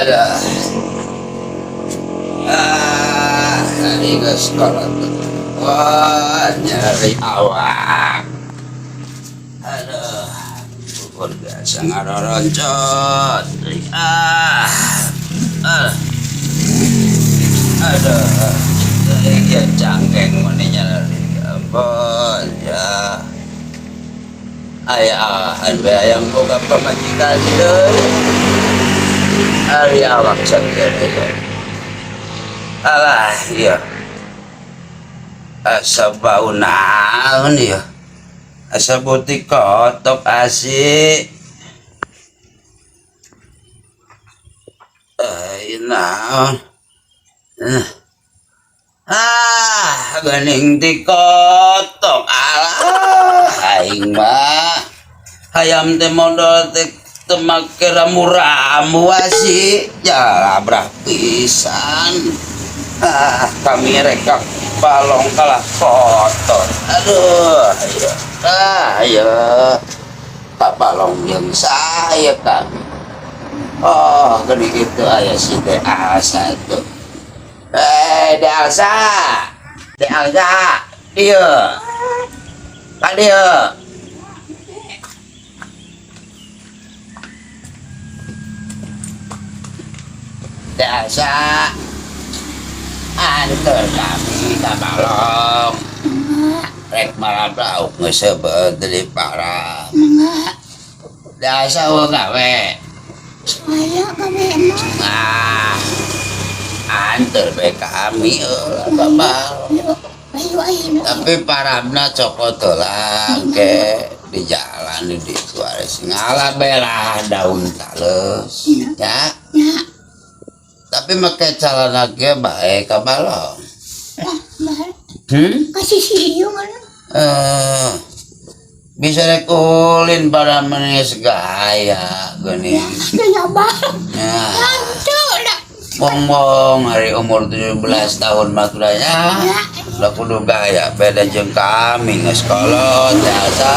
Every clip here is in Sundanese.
Aduh. Ah, hari geus kolot. Wah, nyeri awak. Aduh, ukur biasa ngaroroncot. Ah, ah. Aduh, iya cangkeng mana nyeri. Ampun, ya. Ayah, bae hayang boga pamajikan deui. Ari awak sakit ya. Alah, iya. Asa bau naon ya. Asa butik kotok asik. Eh, naon. Eh. Ah, geuning dikotok. Alah, aing mah. Hayam teh modal teh teu make ramu-ramu asik. Jalabrah pisan. Ah, kami rekak balong kalah kotor. Aduh, ayo. Ah, ayo. Pak balong yang saya kami. Oh, gini gitu aya si De Alsa tuh. Eh, De Alsa. De Alsa. Iya. Pak dia. De Alsa. Antar kami ka balong. Rek malam lauk geus seubeuh deui parah. De Alsa eueuh gawe. Aya gawe mah. Ah, antar bae kami eueuh ka balong. Ayo ayo. Tapi parabna cokot heula ke di jalan di ditu aris ngala belah daun tales ya. Ya. Tapi make calana ge bae ka balong. Lah, bae. Hmm? Kasih siung anu. Eh, bisa rek ulin pada menis gaya geuning. Gaya bah. Ya. Hantu lah. Wong-wong hari umur 17 tahun mah sudah ya. Udah kudu gaya beda jeung kami geus kolot biasa.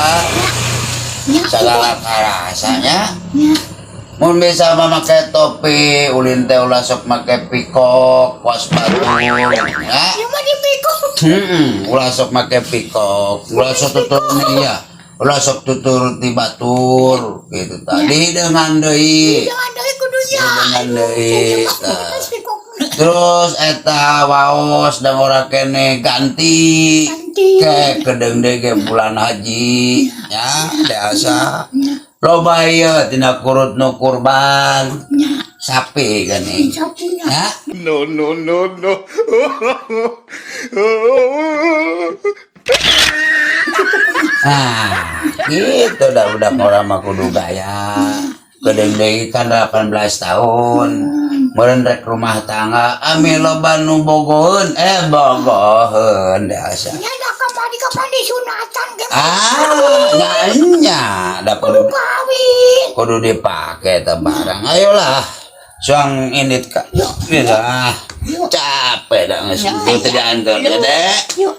Ya. Segala karasanya. Ya. Mun bisa mah make topi, ulin teh ulah sok make pikok, kuas batu, ya. Ya mah dipikul. Ulah sok make pikok, ulah sok tutur ya, ulah sok tutur di batur gitu tadi dengan deui. Jangan deui kudu ya. Dengan deui. Tah. Terus eta waos dan ora kene ganti. Ganti. Ke kedeng deui ge bulan haji ya biasa. Loba ieu tina kurut nu kurban. Ya. Sapi geuning. Sapinya. Ya. No, no, no, no. Nah, gitu dah udah orang mah kudu gaya. Kedeng deui kan 18 tahun. Meureun rek rumah tangga, ami loba nu bogoheun, bogoheun biasa. Ya dah kamari kapan disunatan ge. Ah, nya da kudu Kawin. kudu dipake teh barang. Ayolah. Suang indit ka. Gitu ah. Capek dah geus teu diantar Dek. Yuk.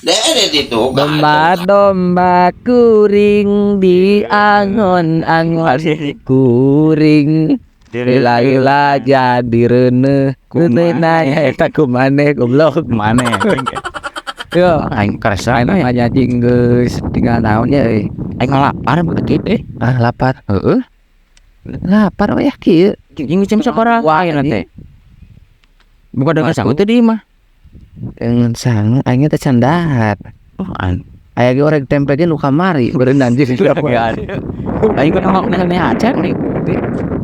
Dek dek itu. Domba-domba kuring di angon-angon kuring lila jadi reuneuh reuneuh na eta kumaneh goblok Maneh. Yo, Aing kerasa aing mah anjing geus tinggal naon nya euy. Aing lapar begitu eh. Ah lapar. Heeh. Lapar we kieu. Jeung jam sabaraha Wah, ayeuna teh? Bukan dengan sangu teh di imah. Dengan sangu aing teh can dahar. Oh, an. Aya ge orek tempe ge nu kamari beureun anjing. Aing kudu ngomong neh acan nih.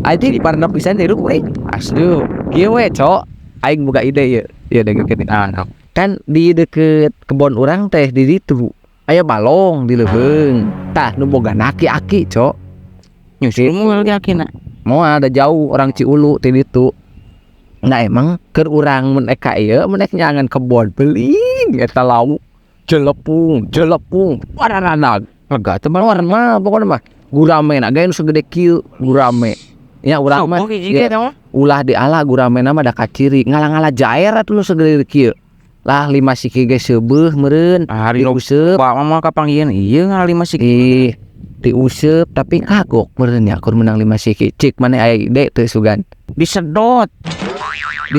Anjing parna pisan hirup we. Asli. Kieu we, Cok. Aing boga ide ieu. Ieu dengekeun. Ah, no. Kan di deket kebon urang teh di ditu aya balong di leuweung. Tah nu boga aki-aki, Cok. Nyusul moal ge akina. Moal da jauh orang Ciulu ti ditu. Nah emang keur urang mun ek ka ieu mun ek nyangan kebon beling eta lauk jelepung jelepung wararana Lega teh warna mah pokona mah gurame na ge nu segede kieu gurame nya urang mah Oh, hiji ge ya, eta mah. ulah diala gurame mah da kaciri ngala-ngala jair atuh nu segede kieu lah 5 siki ge seubeuh meureun Hari diuseup Pak mah kapanggihan ieu ngala 5 siki. ih Diuseup tapi kagok meureun nya kur menang 5 siki. Cik maneh aya ide teu sugan? Disedot.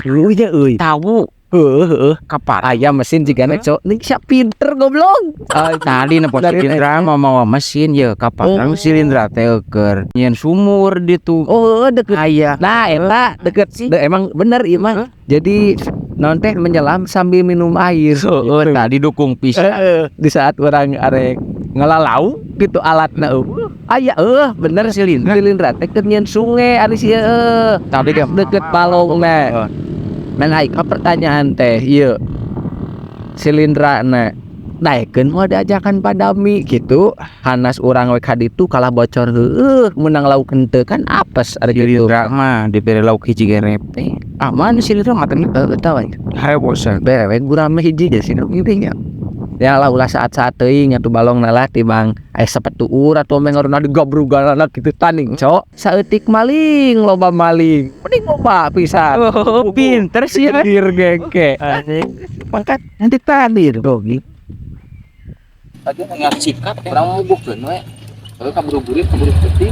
Euy nya euy. Tahu. Heeh heeh. Kapar. Aya mesin jigana cok. Ning sia pinter goblok. Tadi nempo Dari Silindra mah mawa mesin ye kaparang Oh. Silindra teh keur nyieun sumur ditu. Oh, deket. Aya. Nah, eta deket sih. Emang bener ieu mah. Jadi naon teh menyelam sambil minum air. Heeh, tadi dukung pisan. Heeh, di saat orang arek ngelalau gitu alatna eueuh. Aya eueuh bener Silindra. Silindra teh keur nyieun sungai ari sia eueuh. Tadi ge Deket balongna. Nah, naik ka pertanyaan teh ieu. Silindra na naikeun moal diajakan padami gitu. Hanas urang we ka ditu kalah bocor heueuh menang lauk henteu kan apes ari kitu. Silindra mah dibere lauk hiji ge repe. Aman Silindra mah teh. Heeh, tahu aing. Hayo bosan. Bere we gurame hiji ge sinu ieu nya. Ya lah ulah saat-saat teuing atuh balong lah tibang aya sapetuur atuh meh ngorona digabruganana kitu taning cok. Saeutik maling loba maling. Mending loba pisan. Oh, pinter sih ya. Dir gengke. Pangkat nanti tadi dogi. Tadi nggak sikat, orang muguk we. Kalau kaburu burit, kaburu penting.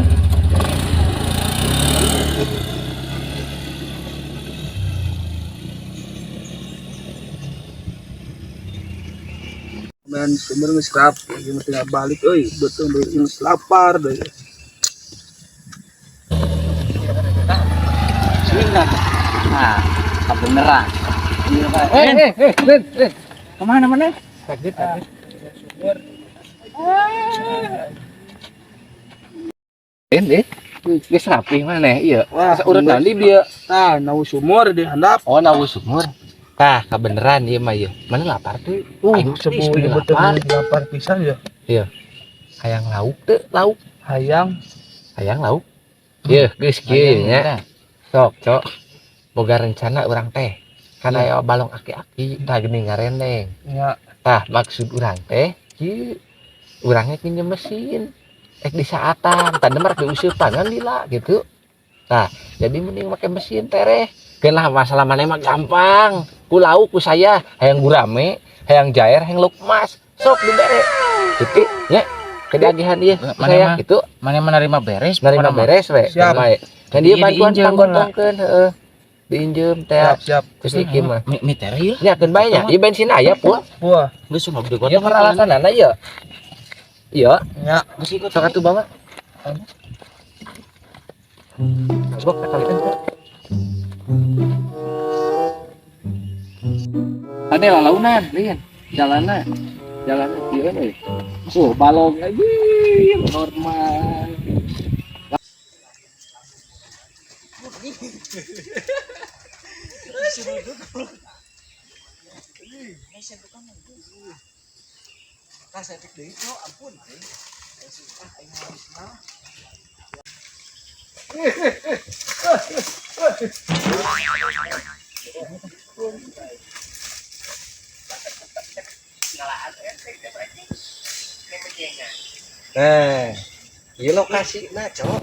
Men sumber geus rapi ieu mah tinggal balik euy beuteung deui geus lapar deui. Nah, kebeneran. Eh, Lin. Kemana mana? Kaget, kaget. Lin, eh. Geus rapi maneh ieu. Wah, Urut nandi dia. Tah, nau sumur di handap. Oh, nawu sumur. Tah, kebeneran ieu mah ieu. Mana lapar tuh? Aing Sebuah lapar. beuteung lapar pisan ya. Hayang lauk teu, lauk. Hayang Hayang lauk. Yeuh, geus kieu nya. Sok, cok. Boga rencana urang teh. Kan aya balong aki-aki tah geuning ngarendeng. nya Tah, maksud urang teh kieu. Urangnya pinjem mesin. Ek di saatan, tadi mah rek diuseupan kan lila gitu. Tah, jadi mending make mesin tereh. Keun lah masalah maneh mah gampang. Ku lauk ku saya, hayang gurame, hayang jair, hayang lauk emas. Sok dibere. Gitu nya. Kedagihan ieu Mana saya mah? gitu. Mana menerima beres? Nerima beres we. Siap. Damai. Dan dia Iya, bantuan diinjem panggotongkeun heeh. Diinjem teh. siap siap. Terus iki mah. Mi tereh ieu. Nya keun bae nya. Ieu bensin aya pul. Wah, Geus mah Ieu peralatanana ieu. Ieu. nya Geus ikut. Sok atuh bawa. Bok kali kan. Ada lalaunan, Lin. Jalanna. Jalanna ieu euy. Oh, balong lagi normal. Nah, ieu lokasina, Cok.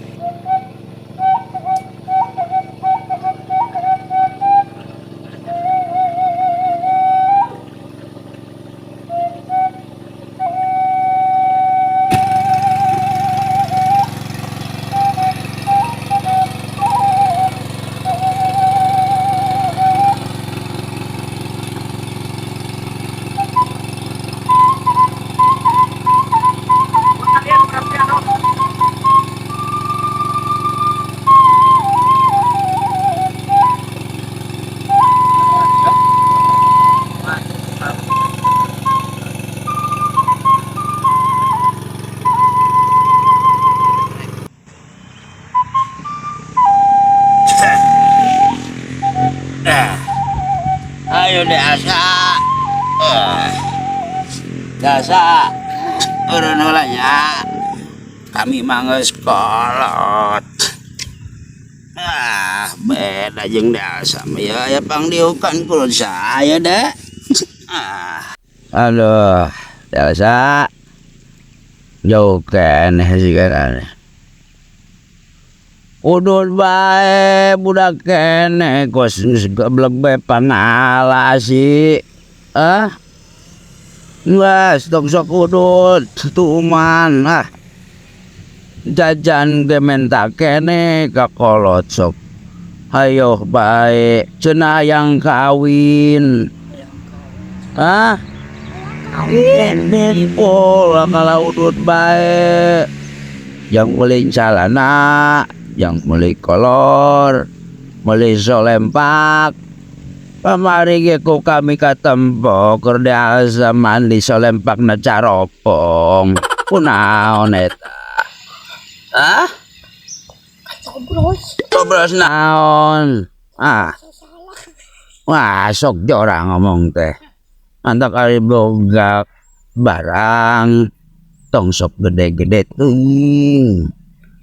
Ayo deh asa. Dasa. Urun heula nya. Kami mah geus kolot. Ah, beda jeung dasa mah ya aya pangdiukan ku saya deh. Ah. Aduh, dasa. Jauh keneh sih kan. Udut bae budak keneh kos geus geblek bae panala sih. Ah. Wah, stok sok udut tuman ah. Jajan ge menta keneh ka kolot sok. Hayoh bae cenah hayang kawin. Hah? Oh, kalau udut bae. Yang beli calana, yang beli kolor, beli solempak. Pamari ge ku kami katempo keur diasa mandi solempakna caropong. Kunaon eta? Hah? Coblos. Coblos naon? Ah. Wah, sok jorang ngomong teh. Antak ari boga barang tong sok gede-gede teuing.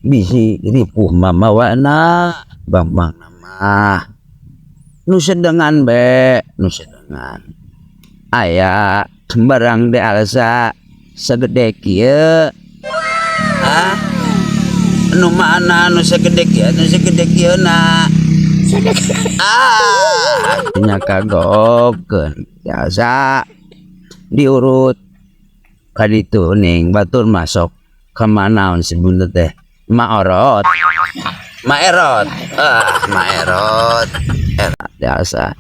Bisi ripuh mamawana bambang mah. Nu sedengan be, nu sedengan. Aya barang de alsa segede kieu. Hah? Nu mana nu segede kieu, nu segede kieu na. Ah, nya kagokeun biasa diurut kaditu ning batur masuk kemana sebunda teh maorot maerot ah maerot biasa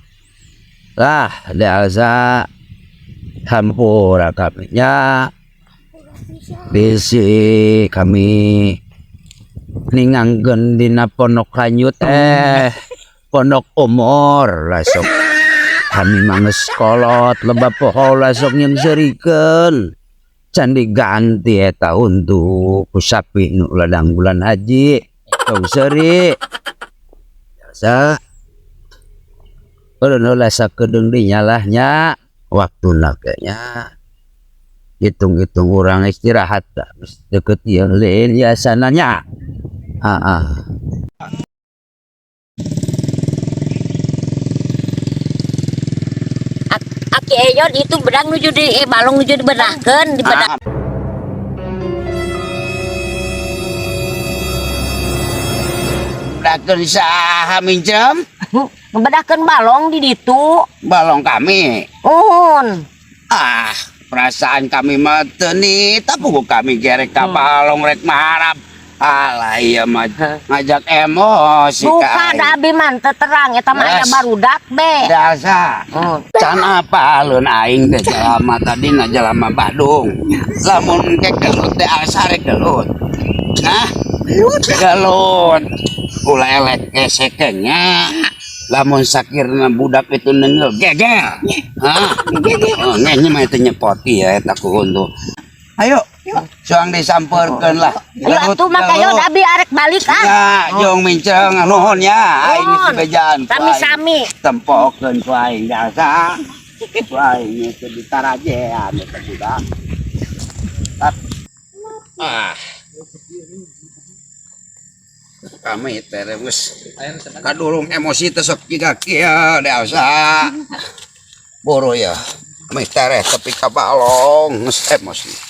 lah biasa hampura kami nya bisi kami ningangkeun dina pondok hanyut pondok umur lah sok kami manges kolot lebah poho lah sok nyengserikeun can diganti eta untuk ku sapi nu ladang bulan haji tong seuri biasa eureun heula sakedeung dinyalah nya waktuna ge nya hitung-hitung urang istirahat dah deket ieu lain biasana nya. Ah, ah. Aki Eyon itu bedang nuju di balong nuju dibedahkeun, dibedah. Bedahkeun saha minjem? Ngebedahkeun balong di ditu. Balong kami. Uhun. Ah, perasaan kami mah teu nita puguh kami gerek ka balong rek marap. Alah iya mah ngajak emosi ka Bukan aing. abi mah teu terang eta mah aya Yes. barudak be. Dasa. Can apa alun aing teh jalama tadi na jalama Badung. Lamun ke gelut teh asa rek gelut. Nah, gelut. Ulah elek kesekenya. Lamun sakirna budak itu nenggel gegel. Hah? Oh, ngenya mah itu nyepoti ya eta ku huntu. Ayo, suang disamperkeun lah. Ayo atuh mah kayo abi arek balik ah. Ya, jong minceng nuhun ya, aing Nuhun. geus bejaan. ku aing. Sami-sami. Tempokeun ku aing jasa. Ku aing geus ditarajean eta budak. Ah. Kami teh geus kadulung emosi teh sok jiga kieu deasa. Boro ya. Kami tereh tepi ka balong geus emosi.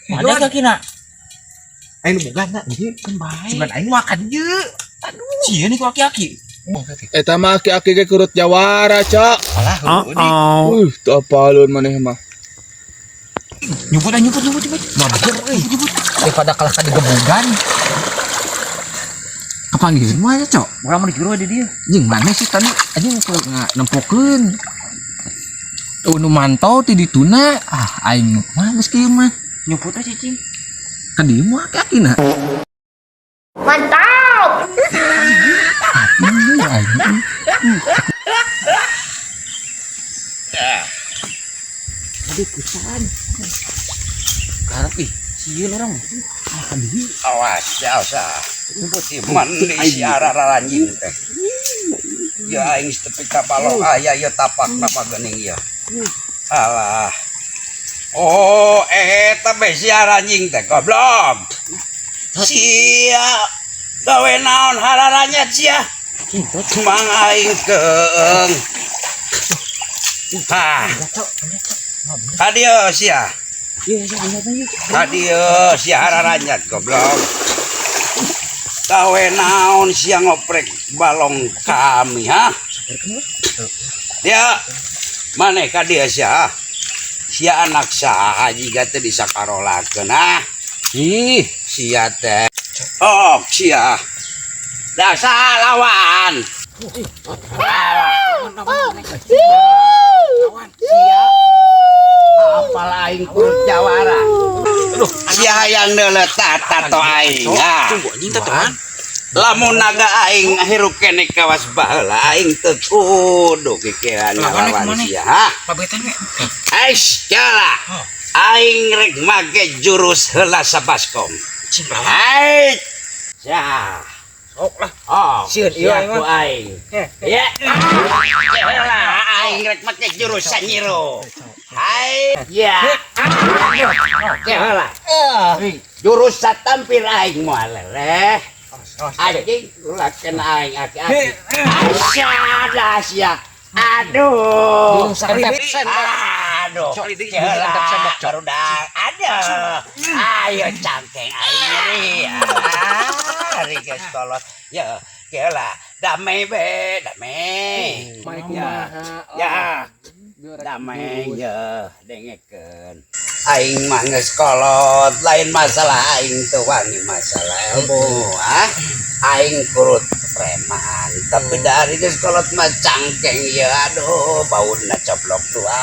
Ada kakina. Aing nu boga na ieu Kan bae. cuman aing makan ieu. Aduh. Sieun ku aki-aki. Eta mah aki-aki ge kurut jawara, Cok. Alah, heueuh deui. Teu apaleun maneh mah. Nyumput ah nyumput nyumput nyumput. Mager euy. Daripada kalah ka digebugan. Kapanggih mah ya, Cok. Urang mah dijuru di dieu. Jeung mana sih tadi anjing ke nempokeun. Tuh nu mantau ti dituna. Ah, aing mah geus kieu mah. Nyumput ah cicing. Ka dieu mah aki-akina. Mantap. Aduh, aing. Aduh pisan. Karep ih, sieun urang. Awas, jauh Mandi si arararanjing teh. Ya aing geus tepi ka balong aya ieu tapak tapak geuning ieu. Alah. Oh, eta be si aranjing teh goblok. Sia gawe naon hararanyat sia. Mang aing keung. Ha. Kadieu sia. Kadieu sia hararanjat goblok. Gawe naon sia ngoprek balong kami, ha? Ya, maneh kadieu sia? Sia anak saha jiga teu disakarolakeun, ha? Ih, Sia teh. Oh, sia. Dasar lawan. Lawan. Sia. Apal aing kurut jawara. Sia hayang neuleut tato aing. Ha. Tunggu anjing tatoan. Lamun naga aing hirup keneh kawas baheula aing teu kudu kikiran Lawan ngalawan kumaha? sia. Ha? Pabetan we. Ais, jala. Aing rek make jurus heula sabaskom. Cing lawan. Hai. Ya. Sok lah. Oh, Sieun ieu sia aing ku mah. aing. Ya. Heula aing rek make jurus sanyiru. Hai. Ya. Ya heula. Jurus satampir aing moal leleh. Anjing ulah kena aing aki-aki. Asyada sia. Aduh. Aduh. Heula barudak. Aduh. Ayo cangkeng aing nyeri. Ah, ari geus kolot. Ya, heula. Damai be, damai. Mah Ya. Ya. Damai ya, dengekeun. Aing mah geus kolot, lain masalah aing teu wani masalah ilmu, ah. Aing kurut preman, tapi dari geus kolot mah cangkeng ya, aduh, bauna coplok dua.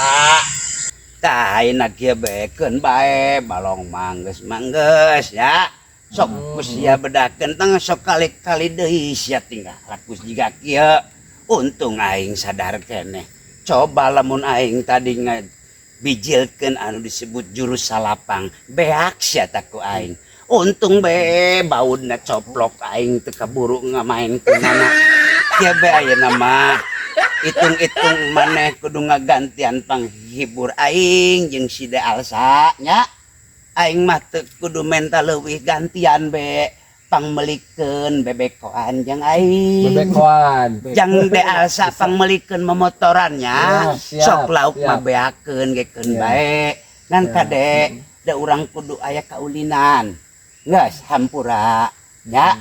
Tah ayeuna kieu bekeun bae, balong manggeus manggeus ya. Sok ku sia bedakeun tang sok kali-kali deui sia tinggal laku jiga kieu. Untung aing sadar keneh. Coba lamun aing tadi ngabijilkeun anu disebut jurus salapang, beak sia ku aing. Untung be baudna coplok aing teu kaburu ngamaenkeunana. Kieu be ayeuna mah hitung-hitung maneh kudu ngagantian panghibur aing jeung si De Alsa nya. Aing mah teu kudu menta leuwih gantian be pangmelikeun bebekoan jeung aing. Bebekoan. Jang De Alsa pangmelikeun momotorannya. Ya, siap, Sok lauk siap. mah beakeun gekeun Ya. bae. Ngan Ya. kade da urang kudu aya kaulinan. Geus hampura nya,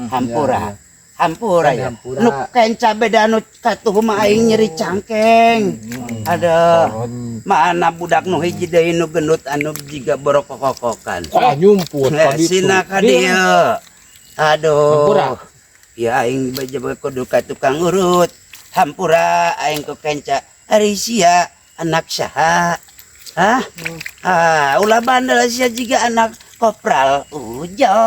hampura. Ya, Hampura Kan ya. hampura. Nu kenca beda nu katuh mah aing nyeri cangkeng. Aduh. Mana budak nu hiji deui nu gendut anu jiga borokokokokan. Wah, nyumput Eh, ka ditu. sina ka dieu. Aduh. Hampura. Ya aing baja kudu ka tukang urut. Hampura aing ku kenca. Ari sia anak saha? Hah? Ah, ulah bandel sia jiga anak kopral Ujo.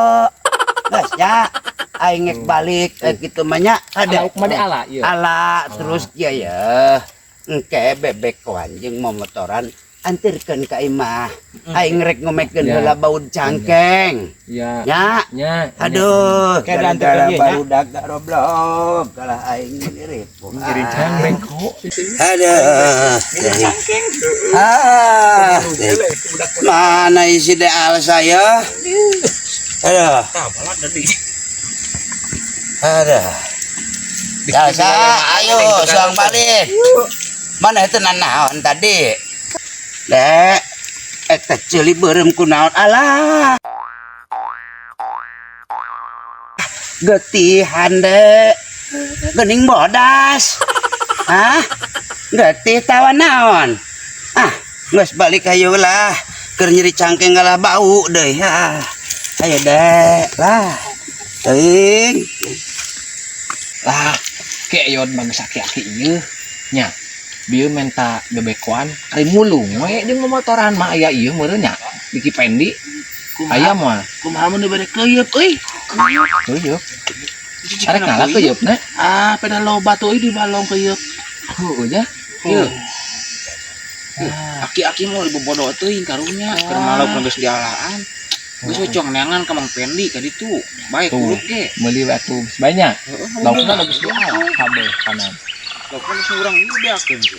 Geus nya. Aing ngek balik kitu mah nya ada. Lauk mah ala ieu. Ala terus dia ya. Engke bebekoan jeung momotoran antirkeun ka imah. Aing rek ngomekeun Ya. heula baud cangkeng. Ya. Nya. Nya. Aduh, Kayak gara-gara diantarkan dia, nya. barudak garoblok kalah aing mirip. Cangkeng kok. Aduh. Ah. Mana isi De Alsa ya? Aduh. Aduh. Alsa, ayo suang balik. Mana itu nanaon tadi? Dek, eta ceuli beureum kunaon alah. Getihan dek. Gening bodas. Hah? Getih tawa naon? Ah, geus balik ayo lah. Keur nyeri cangkeng ngalah bau deui ha. Ayo dek lah. Teuing. Lah, keyon bangsa aki-aki ieu nya. Bieu menta bebekoan ari mulung we jeung momotoran mah aya ieu meureun nya. Diki Pendi aya moal. Kumaha mun dibere keuyeup euy. Keuyeup. Arek ngalah keuyeup na. Ah, peda loba tuh euy di balong keuyeup. Heueuh nya. Ieu. Aki-aki mau dibobodo teuing karunya keur malauk geus dialaan. Geus we cuang neangan ka Mang Pendi ka ditu. Bae Tuh. kurut ge. Meuli we atuh banyak. Heeh, Laukna geus dialah kabeh kanan. Laukna geus urang ieu beakeun ge.